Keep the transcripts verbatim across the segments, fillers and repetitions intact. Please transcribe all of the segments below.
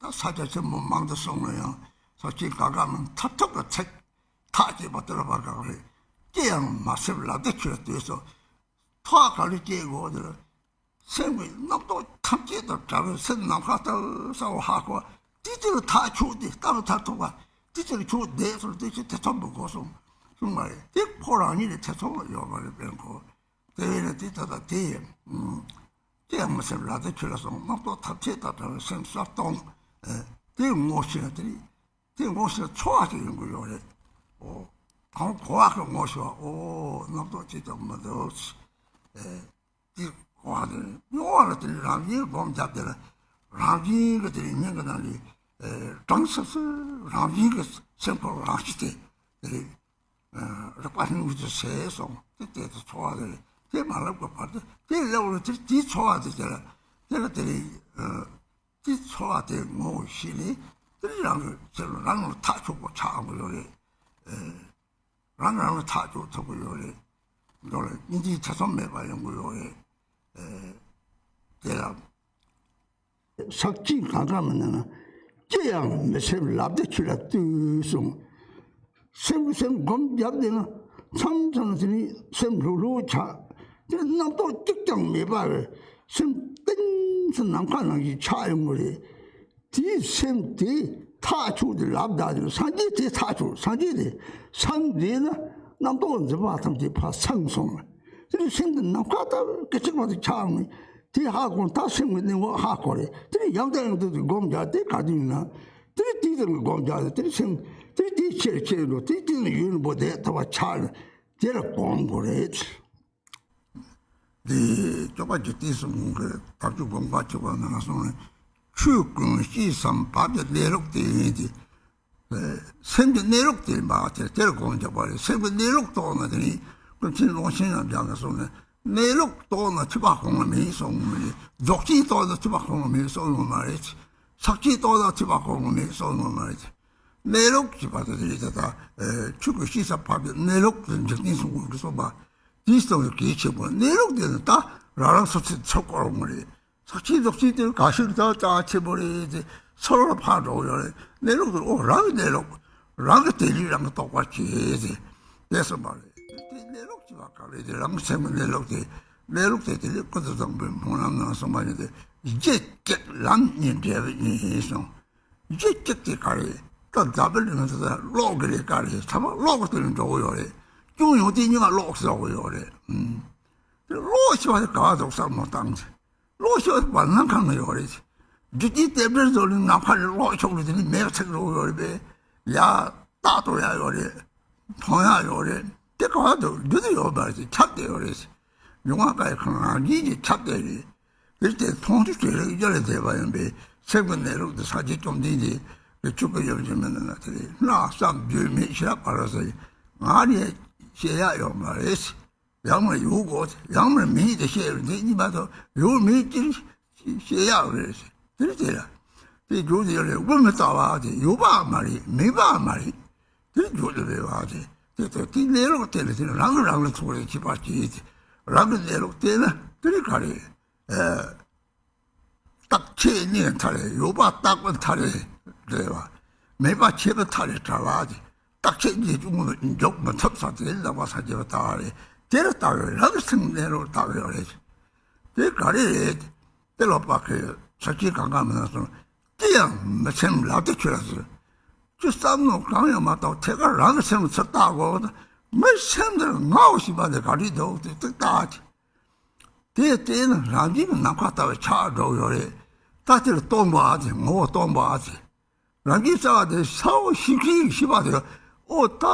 ད་ས་ཆ་ཆེན་པོ་མང་དུ་སོང་ན་ཡང་ས་ཆེན་ག་ག་མིན་ཐབས་ཐབས་ཀྱི་ཚིག་ཐག་བཅད་པ་དེ་ལ་བར་ག་རེད། ཅི་ཡང་མ་སེམས་ལབ་དེ་ཁྱོད་ལ་ལྟོས་སོ། ཐག་ག་རེ་བཅད་དགོས་དེ་ལ། སེམས་ཀྱི་རྣམ་རྟོག་ཐམས་ཅད་དང་བྲལ་བའི་སེམས་ནམ་མཁའ་ལྟ་བུ་གསལ་བོ་ཧ་གོ། དེ་ཅི་ལ་ཐག་ཆོད་དེ་ལྟ་བུ་ཐག་ཐུག་པ། དེ་ཅི་ལ་ཁྱོད་བསྡད་སོང་དེ་ཅི་དེ་ཐོབ་མི་དགོས་སོང་གསུངས་པ་རེད། དེ་ཁོ་རང་ཉིད་ལ་ཐེ་ཚོམ་ཡོད་པ་རེད་པས་ཁོ། དེ་བས་ན་དེ་ད་ལྟ་དེ་ཡིན། ཅི་ཡང་མི་སེམས་ལ་དེ་ཁྱོད་ལ་སོང་རྣམ་རྟོག་ཐམས་ཅད་དང་བྲལ་བའི་སེམས་གསལ་སྟོང་། དེ་ངོ་ཤེས་དེ་རེད། དེ་ངོ་ཤེས་ཚོར་བ་ཞིག་ཡོང་གི་ཡོད་རེད། ཨོ། གང་གོ་བ་གི་ངོ་ཤེས་པ། ཨོ། རྣམ་རྟོག་ཅིག་ཀྱང་མི་འདུག་ཨེ། དེ་གོ་བ་དེ་རྙོག་པ་ལ་དེ་ནི་རང་བཞིན་སྒོམ་བརྒྱབ་དེ་ལ། རང་བཞིན་གྱི་དེ་ནི་སྙིང་གི་ནང་ནས། ཨེ། གྲང་སིབ་སིབ་རང་བཞིན་གྱི་སེམས་ཁོ་རང་ཞི་དེ། དེ་རེད། ཨེ། རེག་པ་སྙིང་རྗེ་ཟེར་སོང་དེ་དེ་དེ་ཚོར་བ་དེ་རེད། དེ་མ་ལབ་ཀྱི་བར་དུ་དེ་ལབ་ལ་དེ་དེའི་ཚོར་བ་དེ་དེ་ལ་དེ་ལ་དེ་རེད། ཨེ། དེ་ཚོར་བ་དེ་ངོ་བོ་ཤེས་ནས་དེ་རང་གི་ཚེ་ལ་རང་ལ་ཐག་ཆོད་པོ་ཆགས་ཡོང་གི་ཡོད་རེད། ཨེ། རང་རང་ལ་ཐག་གཅོད་ཐུབ་ཀྱི་ཡོད་རེད། མདོ་ལ་སྙིང་རྗེའི་ཐེ་ཚོམ་མེད་པ་ཡོང་གི་ཡོད་རེད། ཨེ། དེ་ལ། ཟག་བཅས་གང་ག་མིན་ན། ཅི་ཡང་མི་སེམས་ལབ་དེ་ཁྱོད་ལ་ལྟོས་སོང་། སེམས་ཀྱི་སེམས་སྒོམ་བརྒྱབ་དེ་ན་མཚམས་མཚམས་དེ་ནི་སེམས་ལྷུག་ལྷུག་ཆགས། དེ་རྣམ་རྟོག་གཅིག་ཀྱང་མེད་པ་བས་སེམས་གཏིང་ཟེར་ནམ་མཁའ་ནང་བཞིན་ཆགས་ཡོང་གི་རེད། དེའི་སེམས་དེ་ཐག་ཆོད་དེ་ལབ་ད་དེ་སངས་རྒྱས་དེ་ཐག་ཆོད་སངས་རྒྱས་དེ་སངས་རྒྱས་ན་རྣམ་རྟོག་འཛིན་པ་ཐམས་ཅད་ཕར་སངས་སོང་། དེ་ནི་སེམས་དེ་ནམ་མཁའ་ལྟ་བུ་སྐད་ཅིག་མ་དེ་ཆགས་ནས་དེ་ཧ་གོ་ད་སེམས་ཀྱི་གནས་བབ་ཧ་གོ་རེད། དེ་ནི་ཡང་དང་ཡང་དུ་དེ་སྒོམ་རྒྱག་དེ་ག་དུས་ཡིན་ན་དེ་ནི་དེའི་སྟེང་གི་སྒོམ་རྒྱག་དེ་དེ་ནི་སེམས་དེ་ནི་དེའི་ཆེར་ཆེར་འགྲོ་དེ་དེ་ནི་ཡུན་རིང་པོ་བསྡད་ཐུབ་པ་ཆགས་ནས་དེ་ལ་སྒོམ་དགོས་རེད། འདི་སྐྱོབ་པ་རྒྱུད་སྟེང་གསུམ་གྱི་དག་རྒྱུ་དགོངས་པ་གཅིག་པ་ནང་གསུངས་ནས། ཆོས་ཀུན་སྐྱེས་སམ་བབ་ཀྱི་གནས་ལུགས་དེ་ཡིན་ཏེ། སེམས་ཀྱི་གནས་ལུགས་དེ་མ་དེ་དེར་སྒོམ་རྒྱག་པ་རེད། སེམས་ཀྱི་གནས་ལུགས་རྟོགས་ན་དེ་ནི་ཀུན་མཁྱེན་ཀློང་ཆེན་རྣམས་ཀྱང་གསུངས་ནས། གནས་ལུགས་རྟོགས་ན་ཐོས་པ་གོང་མ་མིན་གསུངས་མ་རེད། རྫོགས་ཆེན་རྟོགས་ན་ཐོས་པ་གོང་མ་མིན་གསུངས་ཡོད་མ་རེད། ཟག་བཅས་རྟོགས་ན་ཐོས་པ་གོང་མ་མིན་གསུངས་ཡོད་མ་རེད། གནས་ལུགས་ཀྱི་བར་དུ་དེ་རིགས་དེ་དག་ཆོས་ཀྱི་སྐྱེས་སམ་བབ་ཀྱི་གནས་ལུགས་དེ་འཇིག་རྟེན་གསུམ་མགོན་གྱིས་གསུངས་པ། དེའི་སྟེང་དུ་གལ་ཆེན་པོ་གནས་ལུགས་དེ་ནི་ད་རང་རང་སོ་སོའི་ཚུར་བཀོད་ཡོང་གི་རེད། ཟག་བཅས་རྫོགས་ཆེན་དེ་ག་ཤེད་ད་རྩ་ཆེན་པོ་རེད་དེ། ཚུར་ལ་ཕར་འགྲོ་གི་ཡོད་རེད། གནས་ལུགས་དེ་ཨོ་རང་གི་གནས་ལུགས། རང་གི་དེ་ལུས་རང་གི་རྟོགས་པར་བྱེད་དེ། དེ་གསུངས་པ་རེད། དེ་གནས་ལུགས་ཀྱི་བར་ག་རེད་དེ་རང་གི་སེམས་ཀྱི་གནས་ལུགས་དེ། གནས་ལུགས་དེ་དེ་ནི་ཀུན་ཏུ་བཟང་པོའི་སྨོན་ལམ་ནང་གསུངས་པ་ཡིན་ཏེ། རྒྱུ་གཅིག་ལམ་གཉིས་འབྲས་བུ་གཉིས་ཡིན་གསུངས། རྒྱུ་གཅིག་དེ་ག་རེ། ད་འཛམ་བུ་གླིང་འདི་ལ་གློག་གི་ལས་ཀ་རེད། ཚང་མ་གློག་གི་སྟེང་ནས་འགྲོ་གི་ཡོད་རེད། ཅུང་ཡང་དེ་གཉིས་ཀ་གློག་བཟོ་གི་ཡོད་རེད། ཨུམ། དེ་གློག་ཆེ་བ་དེ་ག་བ་འདུག་བསམ་བློ་བཏང་ཚེ། གློག་ཆེ་བ་དེ་བར་སྣང་ཁང་ན་ཡོད་རེད། རྒྱུ་དེའི་རྟེན་འབྲེལ་བཟོ་ལས་ནམ་མཁའ་ནས་གློག་ཕྱོགས་ལ་དེ་ནི་མེ་ཚིག་འགྲོ་གི་ཡོད་རེད་པས། ཡ། རྟག་ཏུ་ཡ་ཡོད་རེད། མཐོང་ཡག་ཡོད་རེད། དེ་ག་བ་དུ་རྒྱུ་དེ་ཡོད་པ་རེད། ཁྱབ་བསྡད་ཡོད་རེད། འབྱུང་བ་ཀ་ཡི་ཁམས་རང་བཞིན་གྱིས་ཁྱབ་བསྡད་རེད། དེ་ལྟའི་མཐོང་ཆོས་ཀྱི་རིགས་རྒྱུད་ལ་བསྡད་པ་ཡིན་པས་སེམས་ཀྱི་གནས་ལུགས་དེ་ས་སྐྱ་བཅོམ་ལྡན་འདས་ཀྱི་ཆོས་སྐུ་ཡབ་ཀྱི་མི་ནི་ན་དེ་རེད། སྣང་བསམ་བརྗོད་མེད་ཤེས་རབ་ཕ་རོལ་ཟེར། ང་ནི་ཤེས་ཡག་ཡོད་མ་རེད། ཡང་མིན་ཡོད་དགོས། ཡང་མིན་མེད་དེ་ཤེས་རེད། འདི་གཉིས་མ་གཏོགས་ཡོད་མེད་ཅི་ཤེས་ཡག་རེད། དེ་རེད་དེ་ལ། དེ་རྒྱུ་དེ་ལས་དབུ་མི་ལྟ་བ་དེ་ཡོད་པ་མ་རེད། མེད་པ་མ་རེད། དེ་རྒྱུ་དེ་རེད་བ་དེ། དེ་ལྟར་དེ་གནས་ལུགས་དེ་ལ་དེ་རང་གིས་རང་ལ་ཚོར་བའི་ཁྱད་པར་གྱིས་དེ། རང་གི་གནས་ལུགས་དེ་ལ་དེ་ནི་ག་རེ། ཨ། རྟག་ཆད་གཉིས་མཐའ་རེ། ཡོད་པ་རྟག་པའི་མཐའ་རེ་རེད་བ། མེད་པ་ཆད་པའི་མཐའ་རེ་བྲལ་བ་དེ། རྟག་ཆད་གཉིས་ཀྱང་འཇོག་མི་ཐུབ་ས་དེ་ལ་བ་ས་སྐྱེ་བ་ལྟ་བ་རེད། དེ་ལ་ལྟ་བའི་རང་གི་སེམས་གནས་ལུགས་ལྟ་བའི་རེད། དེ་ག་རེ་རེད། དེ་ལ་བ་ཁའི་ས་སྐྱེ་གང་ག་མིན་ན་སོང་། ཅི་ཡང་མི་སེམས་ལབ་དེ་ཁྱོད་ལ་ཟེར། ཁྱོད་བསམ་མནོ་གང་ཡང་མ་བཏང་ཐད་ཀར་རང་གི་སེམས་ཚུར་བལྟ་དགོས། མི་སེམས་དེར་ངའོ་ཞེས་པ་འདི་ག་རེ་འདུག་དེ་ཏིག་ཏག་དེ་བལྟས་ན་རང་བཞིན་གྱི་ནམ་མཁའ་ལྟ་བུ་ཆགས་འགྲོ་གི་ཡོད་རེད། ད་དེར་སྟོང་པ་ཨ་ཙི། ངོ་བོ་སྟོང་པ་ཨ་ཙི། རང་བཞིན་གསལ་བ་དེ་ས་འོག་ཤིང་ཤིང་ཤིང་པ་དེ། ཨོ་ད་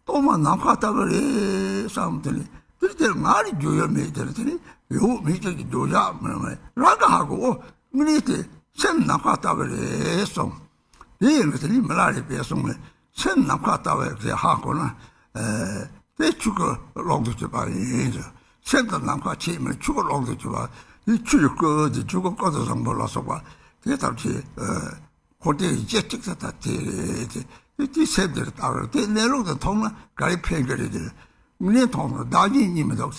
སྟོང་པ་ནམ་མཁའ་ལྟ་བུ་རེད་བསམ་དེ་ནི་དེར་དེར་ང་རེ་རྒྱུ་ཡོད་མེད་དེར་དེ་ནི་ཡོད་མེད་ཅིག་གི་རྒྱུ་བཞག་མེད་མེད་རང་ག་ཧ་གོ། ཨོ་དངོས་གནས་དེ་སེམས་ནམ་མཁའ་ལྟ་བུ་རེད་གསུངས། དེ་ཡིན་ན་དེ་ནི་མི་ལ་རེ་བས་གསུངས་ནས་སེམས་ནམ་མཁའ་ལྟ་བུ་ཞེས་ཧ་གོ་ན། ཨེ། དེ་ཆོས་སྐུ་ཀློང་དུ་གྱུར་པ་ཡིན། སེམས་དང་ནམ་མཁའ་ཆེས་མིན་ཆོས་སྐུ་ཀློང་དུ་གྱུར་པ། དེ་ཆོས་ཀྱི་སྐུ་དེ་ཆོས་སྐུ་ཀུན་ཏུ་བཟང་པོ་ལ་སོགས་པ་དེ་ལྟར་གྱི། ཨེ། འཁོར་འདས་ཀྱི་སྐྱེ་གཅིག་ཏུ་ལྟ་དེ་རེད་དེ། དེ་དེ་སེམས་དེར་ལྟ་བར་དེ་གནས་ལུགས་དེ་མཐོང་ན་ག་རེ་ཕན་གི་རེད་དེ། དངོས་གནས་མཐོང་ན་བདག་གཉིས་གཉིས་མི་འདུག་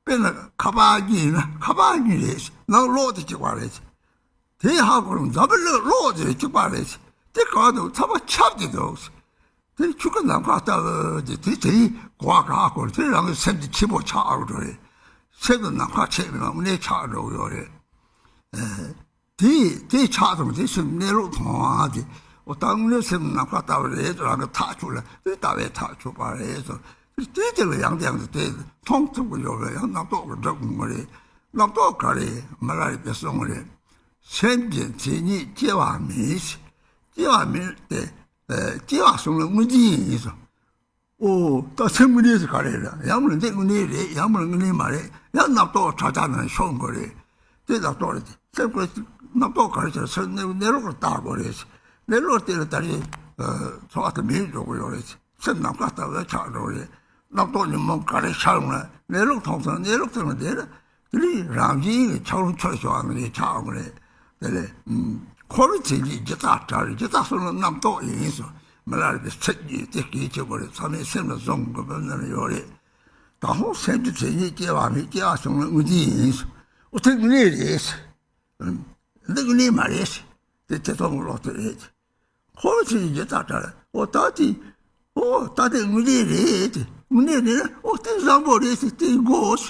དཔེར་ན་ཁ་པར་གཉིས་ཡིན་ན་ཁ་པར་གཉིས་རེད། ནང་གློག་དེ་གཅིག་པ་རེད། དེ་ཧ་གོ་རུང་འཛམ་བུ་གླིང་གློག་དེ་གཅིག་པ་རེད། དེ་གང་དུ་ཚ་བ་ཁྱབ་ཀྱི་འདུག་དེ་ཆུ་ཁ་ནམ་མཁའ་ལྟ་བུ་དེ་དེ་དེའི་གོ་བ་ག་ཧ་གོ་རུང་དེ་རང་གི་སེམས་དེ་ཆེན་པོ་ཆགས་འགྲོ་རེད། སེམས་དེ་ནམ་མཁའ་ཆེ་མི་མང་གནས་ཆགས་འགྲོ་གི་ཡོད་རེད། དེ་དེ་ཆགས་སོང་དེ་སེམས་གནས་ལུགས་མཐོང་བ་དེ། འོ་ད་དངོས་གནས་སེམས་ནམ་མཁའ་ལྟ་བུ་རེད། རང་གི་ཐག་ཆོད་ལ་དེ་ལྟ་བའི་ཐག་ཆོད་པ་རེད་སོ། དེ་དེ་ལ་ཡང་དེ་ཡང་དེ་མཐོང་ཐུབ་ཀྱི་ཡོད་པས་ཡང་རྣམ་རྟོག་གི་སྒྲུབ་དགོས་རེད། རྣམ་རྟོག་ག་རེ་མི་ལ་རེ་དེ་གསུང་གི་རེད། སེམས་ཀྱི་མཚན་ཉིད་སྐྱེ་བ་མེད། སྐྱེ་བ་མེད་དེ། སྐྱེ་བ་གསུམ་ལ་དངོས་འཛིན་ཡིན་སོ། ཨོ། ད་སེམས་དངོས་གནས་སུ་ག་རེ་རེད། ཡང་མིན་འདི་དངོས་གནས་རེད། ཡང་མིན་དངོས་གནས་མ་རེད། ཡང་རྣམ་རྟོག་ཁྲ་ཆག་ནང་ཤོང་དགོས་རེད། དེ་རྣམ་རྟོག་རེད། སེམས་ཀྱི་རྣམ་རྟོག་ག་རེ་བྱས་སེམས་གནས་གནས་ལུགས་ལ་བལྟ་དགོས་རེད། གནས་ལུགས་དེ་ལ་ད་རེས་འཚོ་བ་དེ་མེད་འགྲོ་གི་ཡོད་རེད། སེམས་ནམ་མཁའ་ལྟ་བུ་ཆགས་འགྲོ་རེད། རྣམ་རྟོག་ཉོན་མོངས་ག་རེ་ཤར་འོང་ན་གནས་ལུགས་མཐོང་སོང་། གནས་ལུགས་དེ་ལ་དེ་ལ་དེ་ལས་རང་བཞིན་གྱི་ཆགས་རུང་ཆོས་ཞུ་བ་ནང་བཞིན་ཆགས་འོང་རེད། དེ་ལས་འཁོར་བའི་མཚན་ཉིད་སྒྱུ་རྩལ་བྲལ། སྒྱུ་རྩལ་གསུམ་ལ་རྣམ་རྟོག་ཡིན་སོ། མི་ལ་རེ་བའི་ཚིག་གིས་དེ་གལ་ཆེན་པོ་རེད། ཚང་མས་སེམས་ལ་བཟུང་དགོས་པ་ནང་ཡོད་རེད། དང་པོ་སེམས་ཀྱི་མཚན་ཉིད་སྐྱེ་བ་མེད། སྐྱེ་བ་གསུམ་ལ་དངོས་འཛིན་ཡིན་སོ། འོ་དེ་དངོས་གནས་རེད། འདི་དངོས་གནས་མ་རེད། དེ་དེ་ཐོག་མ་ལོག་དེ་རེད། འཁོར་བའི་མཚན་ཉིད་སྒྱུ་རྩལ་བྲལ། འོ་ད་དེ། འོ་ད་དེ་དངོས་གནས་རེད་དེ། དངོས་གནས་རེད་ན་འོ་དེ་བཟང་པོ་རེད་དེ་དེ་དགོས།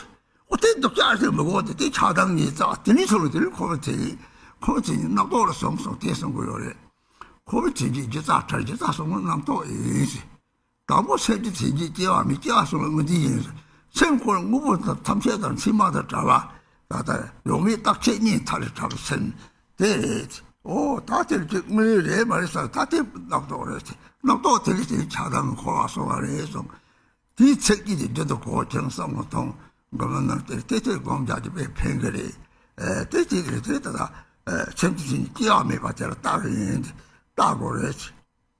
འོ་དེ་སྡུག་ཅག་རེད་མི་དགོས་དེ། དེ་ཆགས་སྡང་ཉེས་བྱས་དེ་ནི་ཚོར་བ་དེ་ནི་འཁོར་བའི་མཚན་ཉིད། འཁོར་བའི་མཚན་ཉིད་རྣམ་རྟོག་ལ་བཟུང་སོང་དེ་གསུང་གི་ཡོད་རེད། འཁོར་བའི་མཚན་ཉིད་སྒྱུ་རྩལ་བྲལ། སྒྱུ་རྩལ་གསུམ་ལ་རྣམ་རྟོག་ཡིན་ཟེར། དང་པོ་སེམས་ཀྱི་མཚན་ཉིད་སྐྱེ་བ་མེད། སྐྱེ་བ་གསུམ་ལ་དངོས་འཛིན་ཡིན་ཟེར། སེམས་ཁོ་ན་དངོས་པོ་དང་ཐམས་ཅད་དང་མཚན་མ་དང་བྲལ་བ། ད་ལྟ་ཡོད་མེད་རྟག་ཆད་གཉིས་མཐའ་ལས་བྲལ་བའི་སེམས་དེ་རེད། འོ་ད་དེ་ཅིག་དངོས་རེད་མ་རེད་ཟེར། ད་དེ་རྣམ་རྟོག་རེད་ཟེར། རྣམ་རྟོག་དེ་ལས་དེ་ཆགས་སྡང་འཁོར་བ་གསུམ་པ་རེད་གསུངས། དེའི་ཚིག་གིས་དེ་རྒྱུན་དུ་གོ་ཅིང་བསམ་བློ་གཏོང་། སྒོམ་རྣམས་དེ་དེ་དེ་སྒོམ་རྒྱག་རྒྱུ་དཔེ་ཕན་གི་རེད། ཨེ་དེ་གཅིག་རེད། དེ་ད་ལྟ་ཨེ་སེམས་ཀྱི་མཚན་ཉིད་སྐྱེ་བ་མེད་པ་དེ་ལ་བལྟ་གི་ཡིན་ཏེ། བལྟ་དགོས་རེད།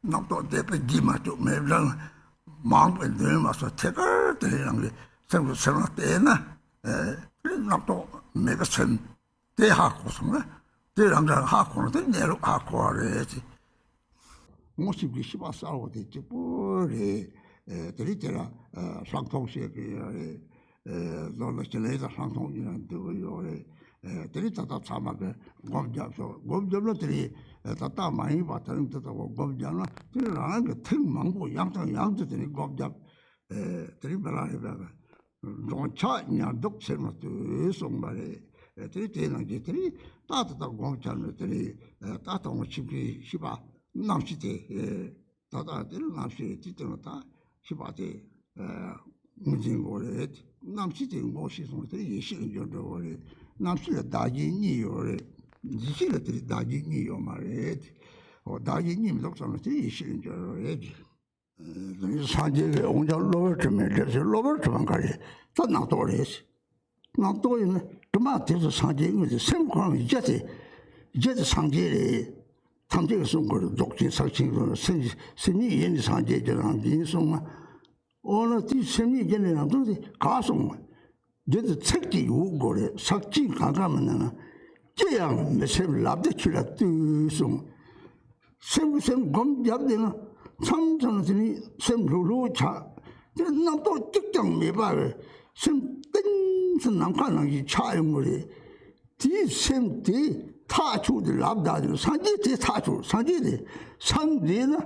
རྣམ་རྟོག་འདས་པའི་རྗེས་མ་བཅུག་མེད་རང་མང་པོས་འདོན་མ་སོགས་ཐད་ཀར་དེ་རང་གི་སེམས་ཀྱི་སེམས་ལ་བལྟས་ན། ཨེ་རྣམ་རྟོག་མེད་པའི་སེམས་དེ་ཧ་གོ་སོང་ན། དེ་རང་རང་ཧ་གོ་ན་དེ་གནས་ལུགས་ཧ་གོ་བ་རེད། ངོ་ཤེས་པའི་ཤེས་པ་གསལ་བོ་དེ་གཅིག་པོ་རེད། ཨེ་དེ་རིང་དེ་ལ་ཨེ་ལྷག་མཐོང་བཤད་ཀྱི་ཡོད་རེད། ཨེ་ལོ་ལ་ཞི་ལྷག་དང་ལྷག་མཐོང་གཉིས་ལ་འདུས་ཡོད་རེད། ཨེ་དེ་རིང་ད་ལྟ་ཚང་མ་གི་སྒོམ་བརྒྱབ་སོང་། སྒོམ་བརྒྱབ་ན་དེ་རིང་ཨེ་ད་ལྟ་མ་ཡིན་པ་དེ་རིང་དེ་ལྟ་བུ་སྒོམ་བརྒྱབ་ན་དེ་རིང་རང་རང་གི་ཐེངས་མང་པོ་ཡང་དང་ཡང་དུ་དེ་རིང་སྒོམ་བརྒྱབ། ཨེ་དེ་རིང་མི་ལ་རེ་བས་འགྲོ་འཆག་ཉལ་འདུག་སེམས་ལ་ལྟོས་གསུངས་པ་རེད། ཨེ་དེ་རིང་དེའི་ནང་གི་དེ་རིང་ད་ད་ལྟ་སྒོམ་བརྒྱབ་ནས་དེ་རིང་ཨེ་ད་དང་པོ་ཁྱིམ་མཚེས་ཤི་བ་རྣམ་ཤེས་དེ། ཨེ་ད་ལྟ་དེ་རྣམ་ཤེས་དེ་སྟེང་ལ་ད་ཤི་བ་དེ་ཨེ་ངོས་འཛིན་དགོས་རེད། རྣམ་ཤེས་དེ་ངོ་ཤེས་སོང་དེ་ཡེ་ཤེས་ལ་འགྱུར་འགྲོ་བ་རེད། རྣམ་ཤེས་ལ་བདག་གཞན་གཉིས་ཡོད་རེད། ཡེ་ཤེས་ལ་དེ་རིང་བདག་གཞན་གཉིས་ཡོད་མ་རེད། འོ་བདག་གཞན་གཉིས་མི་འདུག་བསམ་ན་དེ་ཡེ་ཤེས་ལ་འགྱུར་རེད། སངས་རྒྱས་ཀྱི་དབང་ཆ་གློ་བུར་དྲི་མས་འདྲེས་ཟེར། གློ་བུར་དྲི་མ་ག་རེ། ད་རྣམ་རྟོག་རེད། རྣམ་རྟོག་ཡིན་ན་དྲི་མ་དེ་ཚོ་སངས་རྒྱས་དངོས་དེ་སེམས་ཁོ་རང་གི་རྒྱུ་དེ། རྒྱུ་དེ་སངས་རྒྱས་རེད། ཐམས་ཅད་ཀྱིས་གསུང་གི་རེད། རྫོགས་ཆེན་ཟག་ཆེན་གྱི་སེམས་སེམས་ཉིད་ཡེ་ནས་སངས་རྒྱས་ཀྱི་རང་བཞིན་གསུངས་ན། འོ་ན་དེ་སེམས་ཉིད་ཡེ་ནས་རང་བྱུང་དེ་ག་གསུངས། རྒྱུ་དེ་ཚིག་གཅིག་ཡོད་དགོས་རེད། ཟག་ཆེན་གང་ག་མིན་ན་ན། ཅི་ཡང་མི་སེམས་ལབ་སྟེ་ཆོས་ལ་ལྟོས་གསུངས། སེམས་ཀྱི་སེམས་སྒོམ་བརྒྱབ་བསྡད་ན་མཚམས་མཚམས་དེ་ནི་སེམས་ལྷོད་ལྷོད་ཆགས། དེ་རྣམ་རྟོག་གཅིག་ཀྱང་མེད་པ་བས་སེམས་གཏིང་ཟབ་ནམ་མཁའ་ནང་བཞིན་ཆགས་ཡོང་གི་རེད། དེའི་སེམས་དེ་ཐག་ཆོད་དེ་ལབ་ད་དེ་སངས་རྒྱས་དེ་ཐག་ཆོད། སངས་རྒྱས་དེ་སངས་རྒྱས་ན་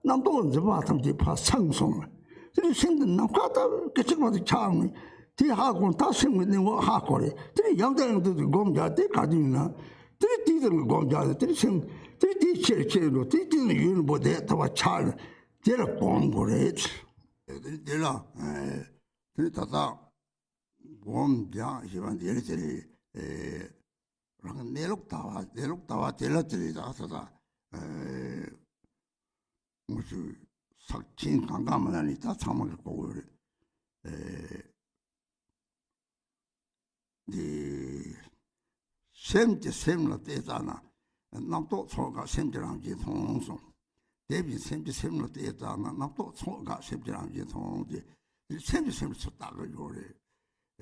རྣམ་རྟོག་འཛིན་པ་ཐམས་ཅད་ཕར་སངས་སོང་། དེ་ནི་སེམས་དེ་ནམ་མཁའ་ལྟ་བུ་སྐད་ཅིག་མ་དེ་ཆགས་ནས་དེ་ཧ་གོ་ན་ད་སེམས་ཀྱི་གནས་ངོ་ཧ་གོ་རེད། དེ་ནི་ཡང་དང་ཡང་དུ་དེ་སྒོམ་རྒྱག་དེ་ག་དུས་ཡིན་ན། དེ་ནི་དེའི་དེ་ནི་སྒོམ་རྒྱག་དེ་དེ་ནི་སེམས་དེ་ནི་དེའི་ཆེར་ཆེར་འགྲོ། དེ་དེ་ནི་ཡུན་རིང་པོ་དེ་ལྟ་བ་ཆགས་ནས་དེ་ལ་སྒོམ་དགོས་རེད། དེ་ནི་དེ་ལ་དེ་ནི་ད་ལྟ་སྒོམ་རྒྱག་ཞེས་པ་འདིར་དེ་རེད། རང་གི་གནས་ལུགས་ལྟ་བ་གནས་ལུགས་ལྟ་བ་དེ་ལ་དེ་རེད། ད་ད་ད་ངོ་ཤེས་ཟག་ཆེན་གང་ག་མ་ན་ནི་ད་ཚང་མ་གི་གོ་དགོས་རེད། འདི་སེམས་ཀྱིས་སེམས་ལ་བལྟས་ཙ་ན་རྣམ་རྟོག་ཚོགས་འགག་སེམས་ཀྱི་རང་བཞིན་མཐོང་གསུངས། དེ་བཞིན་སེམས་ཀྱིས་སེམས་ལ་བལྟས་ཙ་ན་རྣམ་རྟོག་ཚོགས་འགག་སེམས་ཀྱི་རང་བཞིན་མཐོང་སྟེ། དེ་སེམས་ཀྱིས་སེམས་ལ་ཚུར་བལྟ་གི་ཡོད་རེད།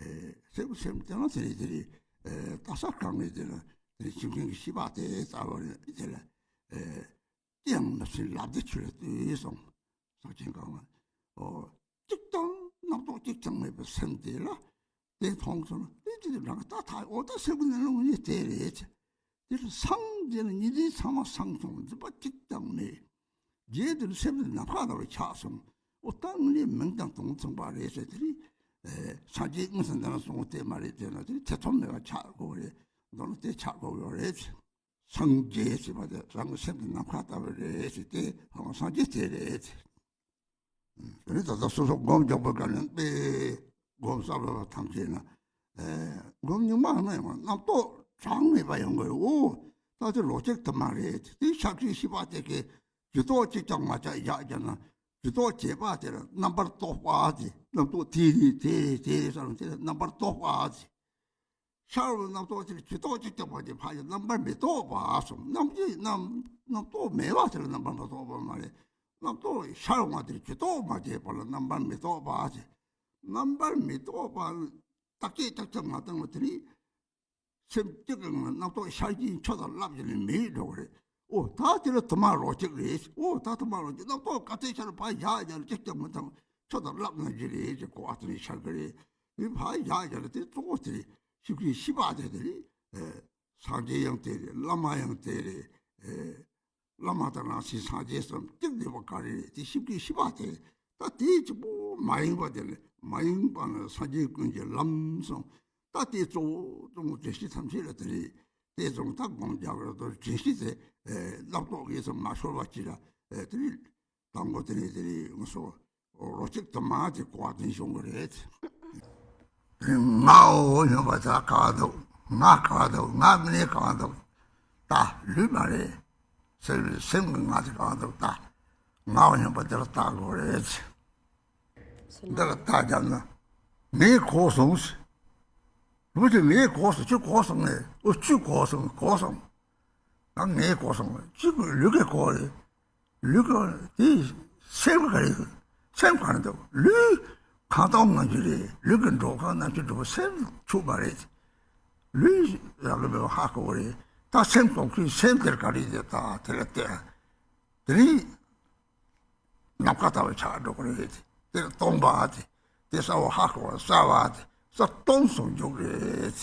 ཨེ་སེམས་ཀྱིས་སེམས་ལ་བལྟས་ན་དེ་རེད་དེ་རེད། ཨེ་ལྟ་ས་གང་རེད་དེ་ལ་དེ་རེད། ཁྱིམ་མཚེས་ཀྱི་ཤི་བ་དེ་ལྟ་བུ་རེད་དེ་ལ། ཨེ་ཅི་ཡང་མི་སྲིད་ལབ་སྟེ་ཆོས་ལ་ལྟོས་གསུངས། ཟག་ཆེན་གང་ལ། ཨོ། གཅིག་ཀྱང་རྣམ་རྟོག་གཅིག་ཀྱང་མེད་པའི་སེམས་དེ་ལ་དེ་མཐོང་སོང་ན་དེ་དེ་རང་ལྟ་ཐག་འོ་ད་སེམས་ཀྱི་གནས་ལུགས་ནི་དེ་རེད། དེ་ལ་སངས་ རྗེས་ལ་གཉིས་འཛིན་ཚང་མ་སངས་སོང་། འཛིན་པ་གཅིག་ཀྱང་མེད། རྗེས་དེར་སེམས་ནི་ནམ་མཁའ་ལྟ་བུ་ཆགས་སོང་། ཨོ་ད་ངས་མིང་དང་དོན་མཚུངས་པ་རེད་ཟེར། དེ་རིང་སངས་རྒྱས་དངོས་སུ་འདི་ན་སོང་བ་དེ་མ་རེད་ཟེར་ན། དེ་ཐེ་ཚོམ་མེད་པ་ཆགས་དགོས་རེད། མདོར་ན་དེ་ཆགས་དགོས་ཡོད་རེད། སངས་རྒྱས་ཟེར་བ་དེ་རང་གི་སེམས་དེ་ནམ་མཁའ་ལྟ་བུ་རེད་ཟེར། དེ་སངས་རྒྱས་དེ་རེད། དེ་ནི་ད་ལྟ་སོ་སོ་སྒོམ་རྒྱག་པའི་སྐབས་ནས་དཔེ་སྒོམ་གསར་བ་ཐམས་ཅད་ན། ཨེ། སྒོམ་རྙིང་མ་ན་ཡང་རྣམ་རྟོག་གྲངས་མེད་པ་ཡོང་གི་རེད། འོ། ད་དེ་རོ་གཅིག་དུ་མ་རེད། དེ་ཤར་གྱི་ཤེས་པ་དེ་གའི་ཇུས་གཏོགས་གཅིག་ཀྱང་མ་བྱས་བཞག་བྱས་ན། ཇུས་གཏོགས་བྱས་པ་དེ་ལ་རྣམ་པར་རྟོག་པ་དེ། རྣམ་རྟོག་དེ་རེད་དེ་རེད་དེ་རེད་ཟེར་ནས་དེ་ལ་རྣམ་པར་རྟོག་པ་དེ། ཤར་བའི་རྣམ་རྟོག་དེར་ཇུས་གཏོགས་གཅིག་ཀྱང་མ་བྱས་ཕར་ཡང་རྣམ་པར་མི་རྟོག་པ་སོང་། རྣམ་གྱི་རྣམ་རྣམ་རྟོག་མེད་པ་དེ་ལ་རྣམ་པར་མི་རྟོག་པ་མ་རེད། རྣམ་རྟོག་ཤར་བ་དེར་ཇུས་གཏོགས་མ་བྱས་པ་ལ་རྣམ་པར་མི་རྟོག་པ་ཟེར། རྣམ་པར་མི་རྟོག་པ་ལ་བརྟག་དཔྱད་ཀྱང་ཀྱང་མ་བཏང་བ་དེ་ནི། སེམས་གཅིག་གི་ངང་ལ་རྣམ་རྟོག་ཤར་གྱིན་ཆོ་དང་ལབ་ཀྱི་ནི་མེད་འགྲོ་གི་རེད། ཨོ་ད་དེ་ལ་དུ་མ་རོ་གཅིག་རེད། ཨོ་ད་དུ་མ་རོ་གཅིག། རྣམ་རྟོག་ག་ཚད་ཤར་ཕར་བཞག་བཞག་ལ་གཅིག་ཀྱང་མི་བཏང་། ཆོ་དང་ལབ་ན་གི་རེད་ཅེས་གོ་བ་དེ་ནི་ཤར་གི་རེད། དེ་ཕར་བཞག་བཞག་ལ་དེ་གཙོ་བོ་དེ་རེད། ཤེས་ཀྱི་ཤེས་པ་དེ་དེ་རེད། ཨེ། སངས་རྒྱས་ཡང་དེ་རེད། བླ་མ་ཡང་དེ་རེད། ཨེ། བླ་མ་དང་རང་བཞིན་སངས་རྒྱས་སམ་གཅིག་བསྡད་པ་ག་རེ་རེད། དེ་ཤེས་ཀྱི་ཤེས་པ་དེ་རེད། ད་དེ་གཅིག་པོ་མ་ཡེངས་པ་དེ་ལས་མ་ཡེངས་པ་ནི་སངས་རྒྱས་ཀུན་གྱི་ལམ་སོང་། ད་དེ་གཙོ་བོ་གཙོ་བོ་བདེ་གཤེགས་ཐམས་ཅད་ལ་དེ་རེད། དེ་ཚོ་ད་སྒོམ་རྒྱག་ར་དོ་བདེ་གཤེགས་དེ་ལབ་རྟོག་གེ་སོ་མ་ཤོར་བ་ཅི་ར་དེ་རེད། དང་པོ་དེ་ནས་དེ་ནས་ང་ཚོ་རོ་གཅིག་ཏུ་མ་དེ་གོ་བ་དེ་བྱུང་གི་རེད། ངའོ་སྙམ་པ་དེ་ག་བ་འདུག་ང་ག་བ་འདུག་ང་ངས་ག་བ་འདུག་ད་ལུས་མ་རེད། སེམས་སེམས་ཀྱི་ང་དེ་ག་བ་འདུག་ད་ངའོ་སྙམ་པ་དེ་ལ་བལྟ་དགོས་རེད། འདི་ལ་བལྟ་བརྒྱབ་ན་ངས་གོ་སོང་ཟེར། ལུས་དེ་ངས་གོ་སོང་། ཁྱོད་གོ་སོང་ངས། ཨོ་ཁྱོད་གོ་སོང་། གོ་སོང་། ད་ངས་གོ་སོང་། ཁྱོད་ལུས་ཀྱིས་གོ་རེད། ལུས་ཀྱི་དེ་སེམས་ཀྱི་ག་རེ། སེམས་ག་རེ་འདུག་ལུས་གང་སྟོང་ནང་བཞིན་རེད། ལུས་ཀྱི་འགྲོ་ཁང་ནང་བཞིན་འགྲོ་བ་སེམས་ཆུད་པ་རེད། ལུས་རང་གི་མེད་པ་ཧ་གོ་བ་རེད། ད་སེམས་སྟོང་གི་སེམས་དེར་ག་རེ་རེད། ད་དེ་ལ་བལྟས། དེ་ནི་ནམ་མཁའ་ལྟ་བུ་ཆགས་འགྲོ་གི་རེད། དེ་ལ་སྟོང་པ་དེ། དེ་གསལ་བ་ཧ་གོ་བ་གསལ་བ་དེ་གསལ་སྟོང་ཟུང་འཇུག་རེད།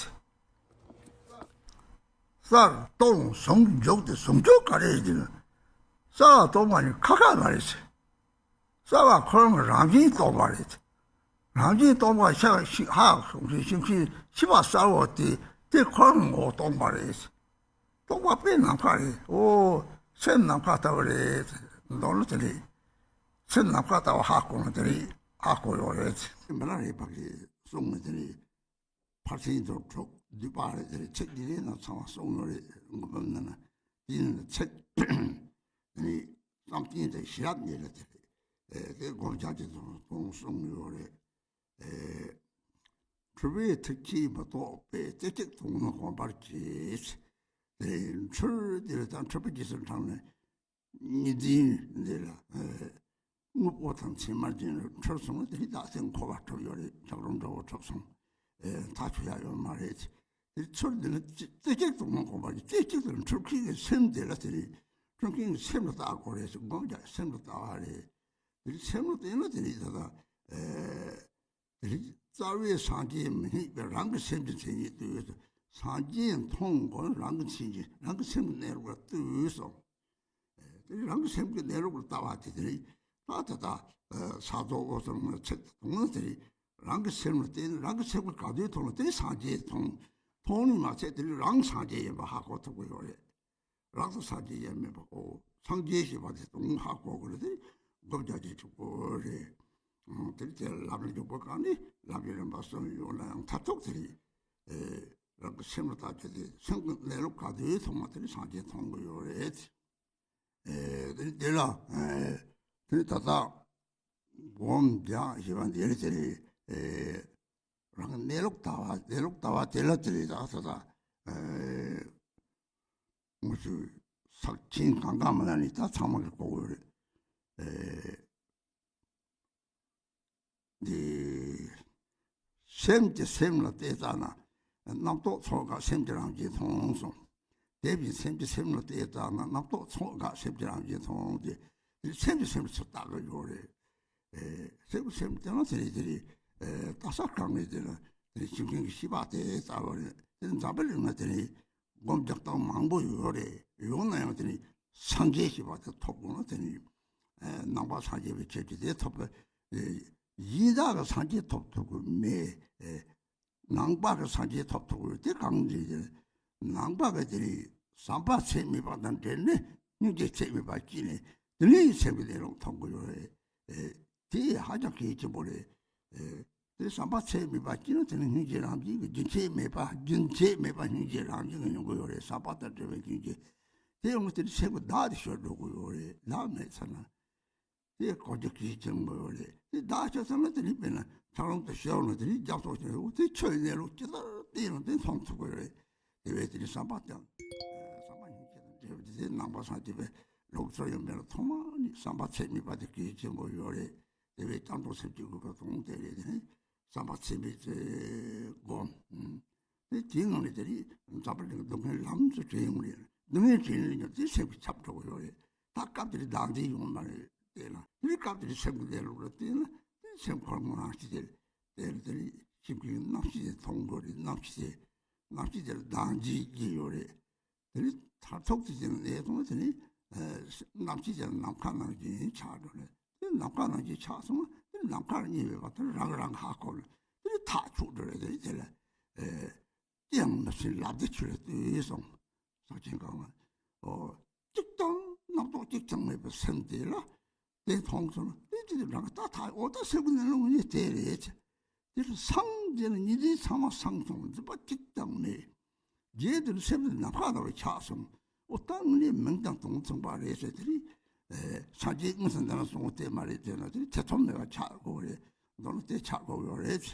གསལ་སྟོང་ཟུང་འཇུག་དེ་ཟུང་འཇུག་ག་རེ་ཡིན་ན། གསལ་བ་སྟོང་པ་ནི་ཁ་ཁ་མ་རེད། གསལ་བ་ཁོ་རང་རང་བཞིན་སྟོང་པ་རེད། རང་བཞིན་སྟོང་པ་ཤ་ཤི་ཧ་གོ་ཤིང་ཤིང་ཤི་བ་གསལ་བ་དེ་དེ་ཁོ་རང་ངོ་སྟོང་པ་རེད། སྟོང་པ་དཔེ་ནམ་མཁའ་རེད། ཨོ། སེམས་ནམ་མཁའ་ལྟ་བུ་རེད། མདོར་ན་དེ་རེད། སེམས་ནམ་མཁའ་ལྟ་བུ་ཧ་གོ་ན་དེ་རེད། ཧ་གོ་ཡོད་རེད། མི་ལ་རས་པ་གིས་གསུངས་ནས་དེ་རེད། ཕར་ཕྱིན་དུ་དྲུག་བསྡུས་པ་རེད། དེ་རེད། ཚིག་འདི་རེད་ན་ཚང་མ་གསུངས་ཡོད་རེད། མགོ་བབ་ན་ན། དེ་ནི་ཚིག་དེ་ནི་བསམ་གཏན་དང་ཤེས་རབ་གཉིས་ལ་དེ་རེད། ཨེ། དེ་སྒོམ་རྒྱག་གི་དུ་གསུངས་ཡོད་རེད། ཨེ། འཁྲུལ་པའི་ཐིག་ཕྱིས་མི་རྟོག་པས། རྩེ་གཅིག་ཏུ་ངོ་གོམས་པར་གྱིས། དེ་འཁྲུལ་དེ་ལ་དང་འཁྲུལ་པ་རྗེས་སུ་འབྲངས་ནས་གཉིས་འཛིན་འདི་ལ། ཨེ། དངོས་པོ་དང་མཚན་མར་འཛིན་ལ་འཁྲུལ་སོང་ན་དེ་རིགས་བདག་སེམས་འཁོར་བ་གྲུབ་ཡོད་རེད། འཁྲུལ་རུང་འགྲོ་བ་གྲུབ་སོང་། ཨེ། ཐག་ཆོད་ཡ་ཡོད་མ་རེད། དེ་ཚུར་འདི་ལ་རྩེ་རྩེ་གཅིག་ཏུ་ངོ་གོམས་པར་གྱིས། རྩེ་གཅིག་ཏུ་འཁྲུལ་མཁན་གྱི་སེམས་དེ་ལ་དེ་རེད། འཁྲུལ་མཁན་གྱི་སེམས་ལ་བལྟ་དགོས་རེད། སྒོམ་རྒྱག་སེམས་ལ་བལྟ་བ་རེད། དེ་རིགས་སེམས་ལ་བལྟས་ན་དེ་རིགས་ད་ལྟ། ཨེ། རྩ་བའི་སངས་རྒྱས་མི་རྙེད་པས་རང་གི་སེམས་ཀྱི་མཚན་ཉིད་ལྟོས། སངས་རྒྱས་མཐོང་དགོས་རང་གི་མཚན་གྱི་རང་གི་སེམས་ཀྱི་གནས་ལུགས་ལ་ལྟོས་སོ། དེ་རང་གི་སེམས་ཀྱི་གནས་ལུགས་ལ་ལྟ་བ་དེ་དེ་རེད། ད་ད་ལྟ་ས་རྡོ་འོ་ཚོར་མ་ཚིག་དུང་ན་དེ་རེད། རང་གི་སེམས་ལ་བལྟས་ན་རང་གི་སེམས་ཀྱི་ག་དུས་མཐོང་ན་དེ་སངས་རྒྱས་མཐོང་། མཐོང་ནི་མ་ཚད་དེ་རེད། རང་སངས་རྒྱས་ཡིན་པ་ཧ་གོ་ཐུབ་ཀྱི་ཡོད་རེད། རང་དང་སངས་རྒྱས་དབྱེར་མེད་པའོ། སངས་རྒྱས་ཞེས་པ་དེ་དོན་ཧ་གོ་དགོས་ལ་དེ་སྒོམ་རྒྱག་ཅིག་ཆོག་གོ་རེད། དེ་དེ་ལམ་རིམ་པ་གང་ནི་ལམ་གྱི་རིམ་པ་གསུམ་ཡོད་ན་ཡང་མཐར་ཐུག་དེ་རེད། རང་གི་སེམས་ལ་བལྟ་རྒྱུ་དེ་སེམས་ཀྱི་གནས་ལུགས་ག་དུས་མཐོང་བ་དེ་ནི་སངས་རྒྱས་མཐོང་གི་ཡོད་རེད། དེ་དེ་ལ་དེ་ནི་ད་ལྟ་སྒོམ་རྒྱག་ཞེས་པ་འདི་རེད། དེ་རེད། རང་གི་གནས་ལུགས་ལྟ་བ་གནས་ལུགས་ལྟ་བ་དེ་ལ་དེ་རེད། ད་ད་ད། ང་ཚོས་ཚར་ཕྱིན་གང་གང་མ་ན་ནི་ད་ཚང་མ་གི་གོ་དགོས་རེད། ཨེ། འདི། སེམས་ཀྱིས་སེམས་ལ་བལྟས་ཙ་ན། རྣམ་རྟོག་ཚོགས་འགག་སེམས་ཀྱི་རང་བཞིན་མཐོང་གསུངས། དེ་བཞིན་སེམས་ཀྱིས་སེམས་ལ་བལྟས་ཙ་ན་རྣམ་རྟོག་ཚོགས་འགག་སེམས་ཀྱི་རང་བཞིན་མཐོང་སྟེ། འདི་སེམས་ཀྱིས་སེམས་ལ་ཚུར་ལྟ་གི་ཡོད་རེད། ཨེ། སེམས་ཀྱིས་སེམས་ལ་བལྟས་ན་དེ་རེད་དེ་རེད། ཨེ། ལྟ་ས་གང་རེད་དེ་ལ་དེ་རེད། ཁྱིམ་མཁན་གྱི་ཤེས་པ་དེ་ལྟ་བ་རེད། དེ་འཛམ་བུ་གླིང་ན་དེ་རེད། སྒོམ་རྒྱག་སྟངས་མང་པོ་ཡོད་རེད། ཡོད་ན་ཡང་དེ་ནི་སངས་རྒྱས་ཞེས་པ་དེ་ཐོབ་དགོས་ན་དེ་ནི་ནང་པ་སངས་རྒྱས་པའི་ཆོས་ཀྱི་དེ་ཐོབ་པ། ཡིན་དག་གི་སངས་རྒྱས་ཐོབ་ཐུབ་ཀྱི་མེད། ནང་པ་གི་སངས་རྒྱས་ཐོབ་ཐུབ་ཀྱི་དེ་གང་འདྲ་ཡིན། ནང་པ་གི་དེ་ནི་བསམ་པ་ཚད་མེད་པ་དང་འབྲེལ་ནས་སྙིང་རྗེ་ཚད་མེད་པ་སྐྱེས་ནས་དེ་ནས་སེམས་ཀྱི་གནས་ལུགས་མཐོང་གི་ཡོད་རེད། དེ་ཧ་ཅང་གལ་ཆེན་པོ་རེད། དེ་བསམ་པ་ཚད་མེད་པ་སྐྱེས་ན་དེ་ནི་སྙིང་རྗེ་རང་བཞིན་གྱི་རྒྱུན་ཆད་མེད་པ་རྒྱུན་ཆད་མེད་པ་སྙིང་རྗེ་རང་བཞིན་གྱི་ཡོང་གི་ཡོད་རེད། བསམ་པ་དང་བྲལ་བའི་སྙིང་རྗེ། དེ་ཡོང་དུས་སེམས་ཀྱི་བདག་དེ་ཤོར་འགྲོ་གི་ཡོད་རེད། བདག་མེད་ཚར་ན། དེ་གོ་རྒྱུ་གལ་ཆེན་པོ་ཡོད་རེད། དེ་བདག་ཤོར་ཚར་ན་དེ་ནི་དཔེར་ན་འཁྱགས་རོམ་དུ་ཤོར་ན་དེ་ནི་རྒྱབ་སོགས་ཀྱི་འོ་དེ་ཆོས་གནས་ལུགས་ཇི་ལྟར་བལྟས་ན་དེ་མཐོང་ཐུབ་ཀྱི་རེད། དེ་བས་དེ་ནི་བསམ་པ་དང་། བསམ་པ་སྙིང་རྗེ་དང་འབྲེལ་བ་དེ་ནང་པ་སངས་རྒྱས་པའི་ལུགས་སྲོལ་ཡིན་པས་ན་ཐོག་མ་ནས་བསམ་པ་ཚད་མེད་པ་དེ་གལ་ཆེན་པོ་ཡོད་རེད། དེ་བས་བསྐྱར་དུ་སེམས་ཀྱི་དགོས་པ་དང་དེ་རེད། དེ་ནི་བསམ་པ་ཚད་མེད་ཅེས་སྒོམ། དེ་དེའི་ནང་ནས་དེ་ནི་འཛམ་བུ་གླིང་སྡུག་བསྔལ་ལམ་དུ་དྲན་ཡོང་རེད། སྡུག་བསྔལ་དྲན་ཡོང་དུས་སེམས་ཀྱི་ཁྱབ་འགྲོ་གི་ཡོད་རེད། ད་སྐབས་དེར་བདག་འཛིན་ཡོང་མ་རེད། དེ་ལ་དེ་ནི་སྐབས་དེར་སེམས་ཀྱི་གནས་ལུགས་ལ་བལྟས་ན་དེ་སེམས་ཁོ་རང་རང་ཞི་དེར་དེར་དེ་ནི་སེམས་ཀྱི་རྣམ་ཤེས་དེ་མཐོང་དགོས་རེད། རྣམ་ཤེས་དེ་རྣམ་ཤེས་དེར་བདག་འཛིན་གྱི་ཡོད་རེད། དེ་ནི་མཐར་ཐུག་དེ་ཅན་ལས་སོང་དེ་ནི་རྣམ་ཤེས་ཅན་ནམ་མཁའ་ནང་བཞིན་ཆགས་འགྲོ་ལེ། དེ་ནམ་མཁའ་ནང་བཞིན་ཆགས་སོང་དེ་ནམ་མཁར་གནས་པའི་བར་དུ་རང་རང་ཧ་གོ་ལེ། དེ་ནི་ཐག་ཆོད་འགྲོ་ལེ། དེ་ནི་དེ་ལ་ཨེ་ཅི་ཡང་མི་སྲིད་ལབ་དེ་ཆུ་ལ་ལྟོས་སོང་། ས་ཆེན་གང་ལ་ཨོ་གཅིག་ཀྱང་རྣམ་རྟོག་གཅིག་ཀྱང་མེད་པའི་སེམས་དེ་ལ། དེ་མཐོང་སོང་། དེ་ཅི་དེ་རང་ད་ཐག་འོ་ད་སེམས་ཀྱི་གནས་ལུགས་ནི་དེ་རེད། དེ་ལ་སངས་རྒྱས་ལ་ཉིན་མཚན་ཚང་མ་སངས་སོང་། འཛིན་པ་གཅིག་ཀྱང་མེད། རྗེས་དེར་སེམས་ནི་ནམ་མཁའ་ལྟ་བུ་ཆགས་སོང་། འོ་ད་ངས་མིང་དང་དོན་མཚུངས་པ་རེད་ཟེར། དེ་རིང་སངས་རྒྱས་དངོས་སུ་འདི་ན་སོང་བ་དེ་མ་རེད་ཟེར་ན་དེ་རིང་ཐེ་ཚོམ་མེད་པ་ཆགས་དགོས་རེད། མདོར་ན་དེ་ཆགས་དགོས་ཡོད་རེད།